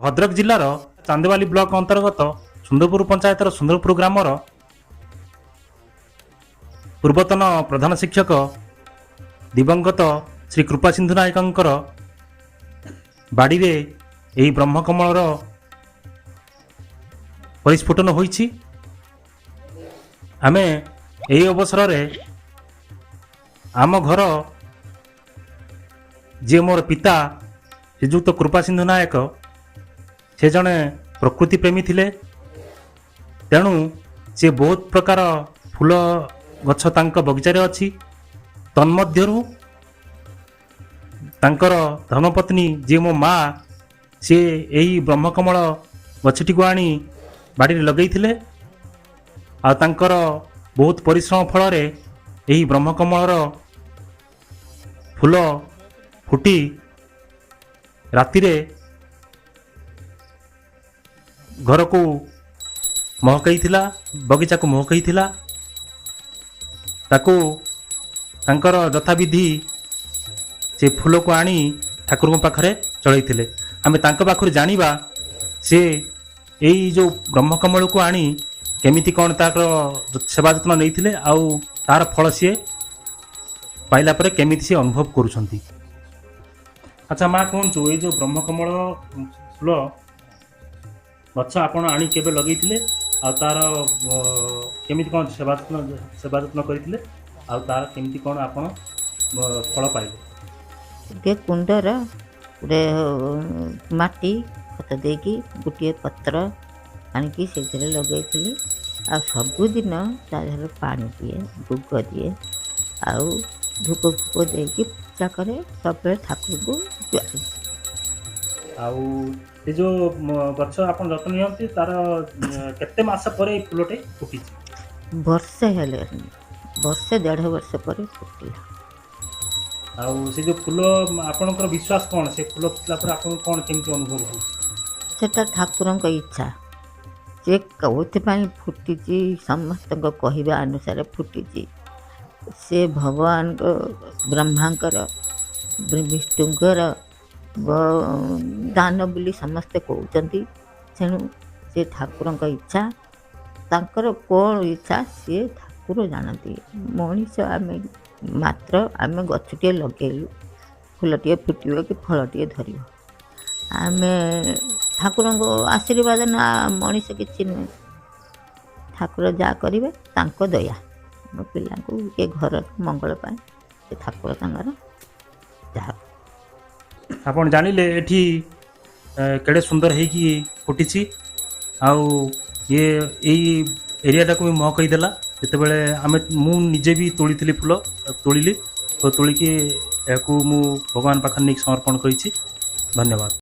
ଭଦ୍ରକ ଜିଲ୍ଲାର ଚାନ୍ଦବାଲି ବ୍ଲକ ଅନ୍ତର୍ଗତ ସୁନ୍ଦରପୁର ପଞ୍ଚାୟତର ସୁନ୍ଦରପୁର ଗ୍ରାମର ପୂର୍ବତନ ପ୍ରଧାନ ଶିକ୍ଷକ ଦିବଙ୍ଗତ ଶ୍ରୀ କୃପାସିନ୍ଧୁ ନାୟକଙ୍କର ବାଡ଼ିରେ ଏହି ବ୍ରହ୍ମକମଳର ପରିସ୍ଫୁଟନ ହୋଇଛି। ଆମେ ଏହି ଅବସରରେ ଆମ ଘର ଯିଏ ମୋର ପିତା ଶ୍ରୀଯୁକ୍ତ କୃପାସିନ୍ଧୁ ନାୟକ, ସେ ଜଣେ ପ୍ରକୃତି ପ୍ରେମୀ ଥିଲେ। ତେଣୁ ସେ ବହୁତ ପ୍ରକାର ଫୁଲ ଗଛ ତାଙ୍କ ବଗିଚାରେ ଅଛି। ତନ୍ମଧ୍ୟରୁ ତାଙ୍କର ଧର୍ମପତ୍ନୀ ଯିଏ ମୋ ମା, ସିଏ ଏହି ବ୍ରହ୍ମକମଳ ଗଛଟିକୁ ଆଣି ବାଡ଼ିରେ ଲଗେଇଥିଲେ। ଆଉ ତାଙ୍କର ବହୁତ ପରିଶ୍ରମ ଫଳରେ ଏହି ବ୍ରହ୍ମକମଳର ଫୁଲ ଫୁଟି ରାତିରେ ଘରକୁ ମହକେଇଥିଲା, ବଗିଚାକୁ ମହକେଇଥିଲା। ତାକୁ ତାଙ୍କର ଯଥାବିଧି ସେ ଫୁଲକୁ ଆଣି ଠାକୁରଙ୍କ ପାଖରେ ଚଢ଼େଇଥିଲେ। ଆମେ ତାଙ୍କ ପାଖରୁ ଜାଣିବା, ସେ ଏଇ ଯେଉଁ ବ୍ରହ୍ମକମଳକୁ ଆଣି କେମିତି କ'ଣ ତାର ସେବା ଯତ୍ନ ନେଇଥିଲେ ଆଉ ତାର ଫଳ ସିଏ ପାଇଲା ପରେ କେମିତି ସିଏ ଅନୁଭବ କରୁଛନ୍ତି। ଆଚ୍ଛା ମା, କୁହନ୍ତୁ, ଏଇ ଯେଉଁ ବ୍ରହ୍ମକମଳ ଫୁଲ ଗଛ ଆପଣ ଆଣି କେବେ ଲଗେଇଥିଲେ ଆଉ ତାର କେମିତି କ'ଣ ସେବା ଯତ୍ନ କରିଥିଲେ ଆଉ ତାର କେମିତି କ'ଣ ଆପଣ ଫଳ ପାଇଲେ? ଗୋଟିଏ କୁଣ୍ଡର ଗୋଟେ ମାଟି ଖତ ଦେଇକି ଗୋଟିଏ ପତ୍ର ଆଣିକି ସେଇଥିରେ ଲଗେଇଥିଲି। ଆଉ ସବୁଦିନ ତା ଦେହରେ ପାଣି ଦିଏ, ଗୁଗ ଦିଏ ଆଉ ଧୂପ ଫୂପ ଦେଇକି ପୂଜା କରେ। ସବୁବେଳେ ଠାକୁରଙ୍କୁ ଜୁହାର। ଆଉ ଏ ଯେଉଁ ଗଛ ଆପଣ ଯତ୍ନ ନିଅନ୍ତି, ତାର କେତେ ମାସ ପରେ ଏଇ ଫୁଲଟି ଫୁଟିଛି? ବର୍ଷେ ହେଲେଣି, ବର୍ଷେ 1.5 ବର୍ଷ ପରେ ଫୁଟିଲା। ଆଉ ସେ ଯେଉଁ ଫୁଲ, ଆପଣଙ୍କର ବିଶ୍ୱାସ କ'ଣ? ସେ ଫୁଲ ଫୁଟିଲା ପରେ ଆପଣଙ୍କୁ କ'ଣ କେମିତି ଅନୁଭବ ହେଉଛି? ସେଟା ଠାକୁରଙ୍କ ଇଚ୍ଛା। ସେ କେଉଁଥିପାଇଁ ଫୁଟିଛି, ସମସ୍ତଙ୍କ କହିବା ଅନୁସାରେ ଫୁଟିଛି। ସେ ଭଗବାନଙ୍କ, ବ୍ରହ୍ମାଙ୍କର, ବିଷ୍ଣୁଙ୍କର ଦାନ ବୋଲି ସମସ୍ତେ କହୁଛନ୍ତି। ତେଣୁ ସେ ଠାକୁରଙ୍କ ଇଚ୍ଛା। ତାଙ୍କର କ'ଣ ଇଚ୍ଛା ସିଏ ଠାକୁର ଜାଣନ୍ତି। ମଣିଷ ଆମେ ମାତ୍ର, ଆମେ ଗଛଟିଏ ଲଗେଇଲୁ, ଫୁଲଟିଏ ଫୁଟିବ କି ଫଳଟିଏ ଧରିବ। ଆମେ ଠାକୁରଙ୍କ ଆଶୀର୍ବାଦ ନା ମଣିଷ କିଛି ନୁହେଁ। ଠାକୁର ଯାହା କରିବେ ତାଙ୍କ ଦୟା। ମୋ ପିଲାଙ୍କୁ ଏ ଘରର ମଙ୍ଗଳ ପାଇଁ ସେ ଠାକୁର ତାଙ୍କର ଯାହା। ଆପଣ ଜାଣିଲେ ଏଠି କେଡ଼େ ସୁନ୍ଦର ହେଇକି ଫୁଟିଛି ଆଉ ଇଏ ଏଇ ଏରିଆଟାକୁ ବି ମହକେଇ ଦେଲା। ଯେତେବେଳେ ମୁଁ ନିଜେ ବି ତୋଳିଥିଲି, ଫୁଲ ତୋଳିଲି, ତ ତୋଳିକି ଏହାକୁ ମୁଁ ଭଗବାନ ପାଖରେ ନେଇକି ସମର୍ପଣ କରିଛି। ଧନ୍ୟବାଦ।